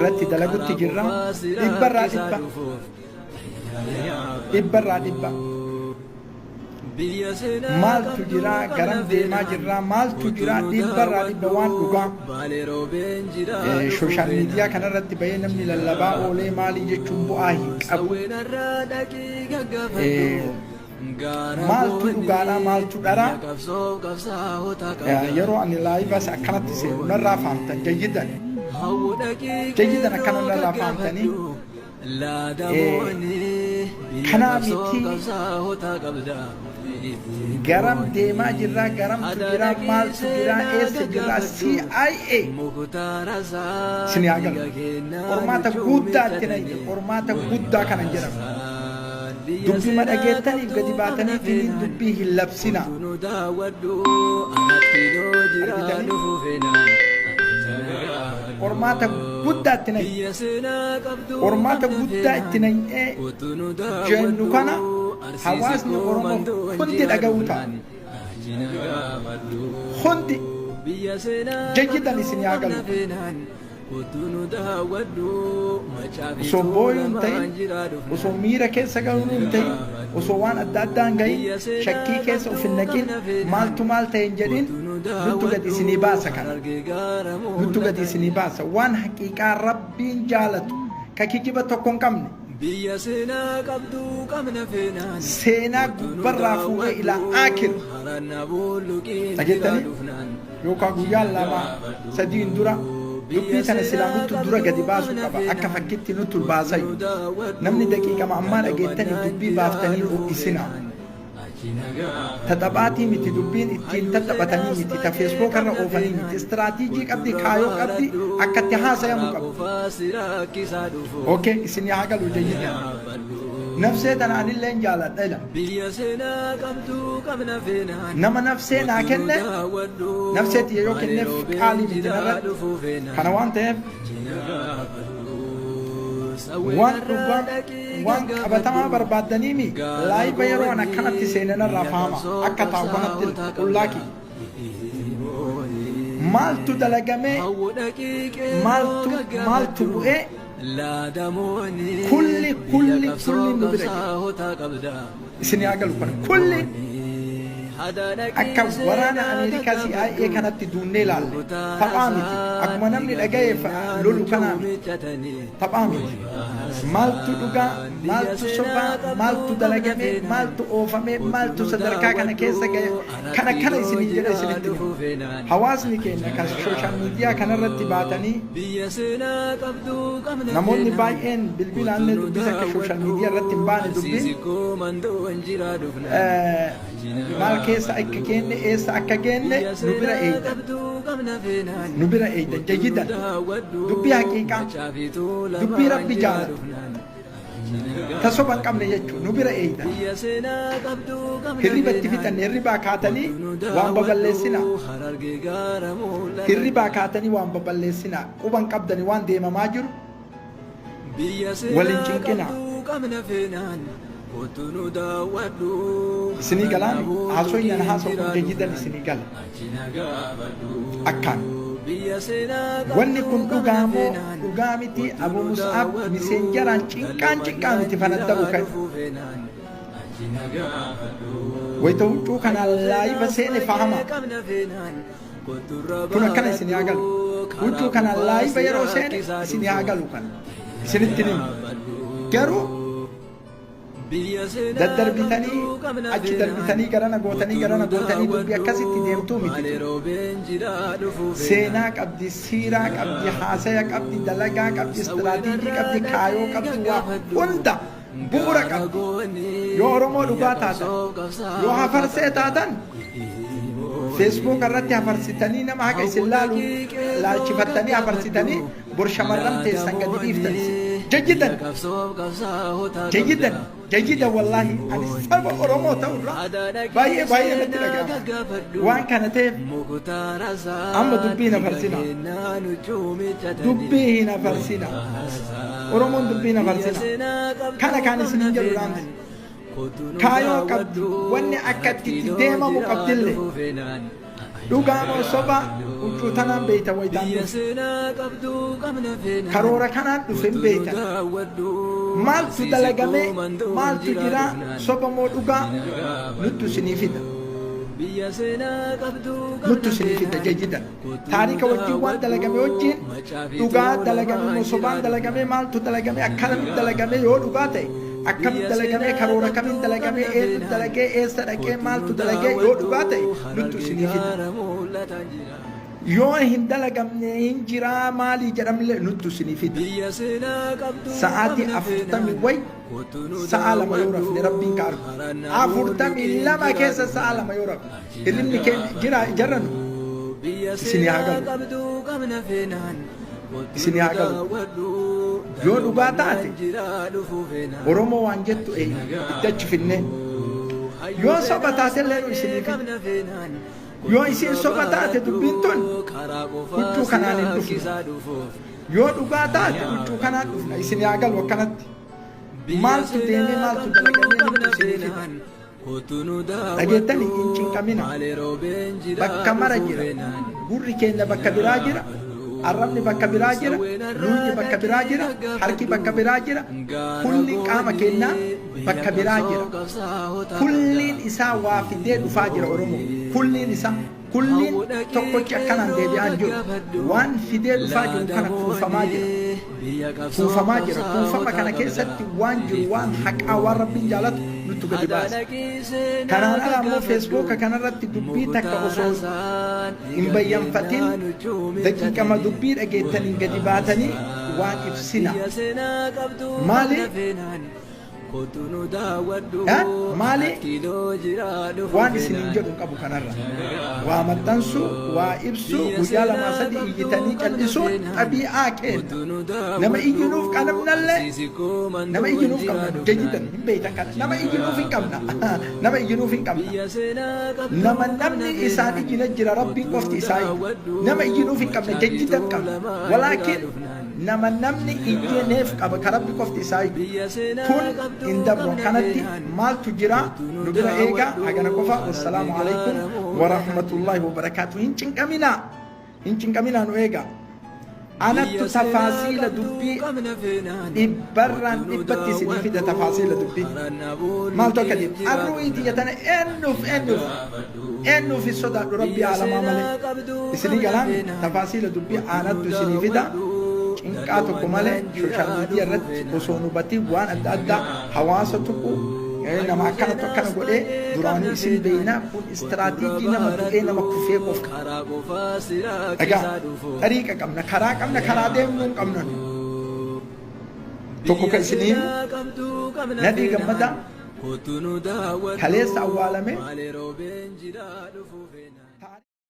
Irratti dalagutti jirra. Dhibbarraa dhibba. Dhibbarraa dhibba. Maaltu jira? Garam deemaa jirra? Maaltu jira? Dhibbarraa dhibba waan dhugaa. Social media kanarratti bahee namni lallabaa oolee maalii jechuun bu'aa hin qabu. Maaltu dhugaadhaa, maaltu dharaa? Yeroo ani live as akkanatti seenu narraa fahamtan jayyidan. Jayyidan akkana narraa fahamtanii. Kanaa miti, garam deemaa jirraa? Garamtu jira? Maaltu jira? Eessa jirraa? CIA isin haa galu. Qormaata guddaa itti nayye, qormaata guddaa kana jedhamu. Dubbii ma dhageettaniif gadi baatanii finiin dubbii hin labsina. Argitanii? Qormaata guddaa itti nayye. Qormaata guddaa itti nayyee jennu kana hawaasni Oromoo hundi dhaga'uu ta'a. Hundi jayyidan isin haa galu. Osoo booyuu hin ta'in, osoo miira keessa galuu hin ta'in, osoo waan adda addaa hin gahin, shakkii keessa of hin naqin, maaltu maal ta'e hin jedhin, nuttu gadi isinii baasa kana. Nuttu gadi isinii baasa. Waan haqiiqaa Rabbiin jaalatu, ka kijiba tokko hin qabne. Biyya seenaa qabdu qabna feenaan. Seenaa gubbarraa fuudhee ilaa aakir. Dhageettanii? Yookaan guyyaa 2 sadiin dura dubbii tana silaa nuttu dura gadi baasuu qaba. Akka fakkitti nuttu baasayu. Namni daqiiqama ammaa dhageettanii dubbii baaftanii ho'isina. Ta taphaatii miti, dubbiin ittiin tattaphatanii miti, ta Facebook irra oofanii miti. Istiraatiijii qabdi, kaayoo qabdi, akka itti haasayamu qabdi. Okay, isin haa galu jayyidan. Nafsee tana anillee jaaladha ila. Biyya seenaa qabdu qabna feenaan. Nama nafsee naa kenne, nafsee tiyya yoo kenneef qaalii miti narratti. Kana waan ta'eef waan dhugaa, waan qabatamaa barbaaddaniimi live yeroo an akkanatti seenanarraa fahama akka taa'u kanatti qullaa kiyya. Maaltu dalagamee, maaltu bu'ee, kulli kulli kulli nu bira jira. Isin haa galu kana kulli. Akka waraana Ameerikaa CIA kanatti duunnee ilaalle. Taphaa miti. Akkuma namni dhaga'eef lolu kanaa miti. Taphaa miti. Maaltu dhugaa, maaltu sobaa, maaltu dalagame, maaltu oofame, maaltu sadarkaa kana keessa gahe, kana kana isinin jedha, isinitti hima. Hawaasni keenya kan social media kanarratti baatanii namoonni baay'een bilbilaan dubbisa akka social media irratti hin baane, dubbiin maal keessa akka geenne, eessa akka geenne nu bira eeydan. Nu bira eeydan jayyidan. Dubbii haqiiqaa, dubbii Rabbi jaalatu, ta soba hin qabne jechuun nu bira eeydan. Hirriba itti fixanne, hirribaa kaatanii waan baballeessina. Hirribaa kaatanii waan baballeessina. Quban qabdani waan deemamaa jiru waliin cinqina. Isinii galaani haasoynan haasoo kun jayyidan isinii gala. Akkaan. Wanni kun dhugaa moo dhugaa miti? Abu Mus'ab miseenjaraan cinqaan cinqaa miti fanadda'u kan. Wayita huccuu kanaan live seene fahama. Kun akkana isin haa galu. Huccuu kanaan live yeroo seene isin haa galu kana. Isinitti himu. Garuu daddarbitanii achi darbitanii garana gootanii garana gootanii dubbii akkasitti deemtuu miti. Seenaa qabdi, siiraa qabdi, haasaya qabdi, dalagaa qabdi, istiraatiijii qabdi, kaayoo qabdi, waa hunda bu'uura qabdi. Yoo Oromoo dhugaa taatan, yoo hafarsee taatan, Facebook irratti hafarsitanii nama haqa isin laalu laalchifattanii hafarsitanii bor shamarran teessan gadi dhiiftan isin. Jayyidan, jayyidan, jayyidan, wallaahi ani saba Oromoo ta'urraa baay'ee baay'ee natti dhaga'ama. Waan kana ta'eef amma dubbii hin hafarsina. Dubbii hin hafarsina. Oromoon dubbii hin hafarsina. Kana kan isin hin jedhu dhaamsi. Kaayoo qabdi, wanni akka itti deemamu qabdillee. Dhugaa moo soba huccuu tanaan beeytan wayitaan Biyya dhufe. seenaa qabdu qabna feenaan. Karoora kanaan dhufe hin Kottu nu beeytan. daawwadhu. Maaltu Asiisi dalagame, koo mandoon maaltu jiraa jira, dhufnaan. soba moo dhugaa nuttu isinii fida. Biyya seenaa qabdu Nuttu qabna isinii fida feenaan. jayyidan. Kottu nu Taarika wajjin waan daawwadhu. dalagame wajjin Macaa fi dhugaa tuulamaa dalagame moo sobaan jiraa dalagame dhufnaan. maaltu dalagame akkamitti dalagame yoo dhugaa ta'e akkamitti Biyya dalagame seenaa karoora qabdu kamiin dalagame qabna eenyu feenaan. dalagee eessa dhaqee Kottu nu maaltu dalagee yoo dhugaa daawwadhu. ta'e nuttu Harargee isinii fida. gaara mul'ataan jira. Yoo hin dalagamne hin jiraa maalii jedhamle nuttu isinii fida. Biyya seenaa qabdu Sa'aatii qabna 40 feenaan. way Kottu nu sa'a 2 yoo daawwadhu. rafne Rabbiin ka argu. Harannaa Afurtamii bulluqiin lama jiraa keessa sa'a dhufnaan. 2 yoo rafne. Achi Hirribni keenya jira jarranu Biyya isinii haa seenaa galu. qabdu qabna feenaan. Kottu Isinii nu haa galu. daawwadhu. Yoo dhugaa Dalloo taate mannaan jiraa dhufuu feenaan. Oromoo waan jettu Achi ee nagaa itti achi finnee. Hayyuu Yoo soba seenaas taate illee nu baay'ee isinii fida. qabna feenaan. Yoo Kottu isiin soba taate barbaadhu. dubbiin tun Karaa qofaa huccuu si kanaan hin dhufnu. rakkisaa dhufuuf. Yoo dhugaa taate huccuu kanaan dhufna. Isin haa galu akkanatti. Biyya Maaltu deemee seenaa maaltu qabdu dalagamee qabna nuttu isinii fida. feenaan. Kottu nu Dhageettanii daawwadhu. hin cinqamina. Maalee roobeen jiraa Bakka mara dhufuu jira. feenaan. Gurri keenya bakka biraa jira. Arrabni bakka biraa jira. Luunyi bakka biraa jira. Harki bakka biraa jira. Kulli qaama keenyaa bakka biraa jira. Kulliin isaa waa fidee dhufaa jira Oromoo. Kulliin isaa kulliin tokkochi akkanaan deebi'aa hin jiru. Waan fidee dhufaa jiru kana kuufamaa jira. Kuufamaa jira. Kuufama kana keessatti waan jiru waan haqaa waan Rabbiin jaalatu nuttu gadi baasa. Kanaan ala ammoo Feesbuuka kanarratti dubbii takka osoo hin bayyanfatin daqiiqama dubbii dhageettaniin gadi baatanii waan ibsina. Maali? Maali? Waan isiniin jedhu hin qabu kanarra. Waa maxxansuu, waa ibsuu, guyyaa lamaa sadii iyyitanii cal'isuun xabii'aa keenya. Nama iyyinuuf qabnallee nama iyyinuuf qabna jayyidan hin beeytan kana. Nama iyyinuuf hin qabna. Nama iyyinuuf hin qabna. Nama namni isaan iyyine jira Rabbiin qofti isaa iyyu. Nama iyyinuuf hin qabna jayyidan qabna. Walaakin nama namni iyyineef qaba ka Rabbi qofti isaa iyyu. Kun hin dabru kanatti maaltu jira nu bira eegaa hagana qofa. Wassalaamu alaikum warahmatullahi wabarakaatu. Hin cinqaminaa hin cinqaminaa nu eegaa. Anattu tafaasiila dubbii dhibbarraan dhibbatti isinii fida tafaasiila dubbii. Maaltu akka deemu arru'ii tiyya tana eenyuuf eenyuuf eenyuuf hin sodaadhu Rabbii aalamaa malee. Isinii galaan tafaasiila dubbii anattu isinii fida. Cinqaa tokko malee sooshaal miidiyaa irratti osoo nu batiin waan adda addaa hawaasa tuqu nama akkanatu akkana godhee duraanuu isin beeynaa kun istiraatiijii nama du'ee nama kufee qofa. Dhagaa xariiqa qabna karaa qabna karaa deemnuu hin qabna nu. Tokko ka isinii himu Nadhii Gammadaa kaleessa awwaalame.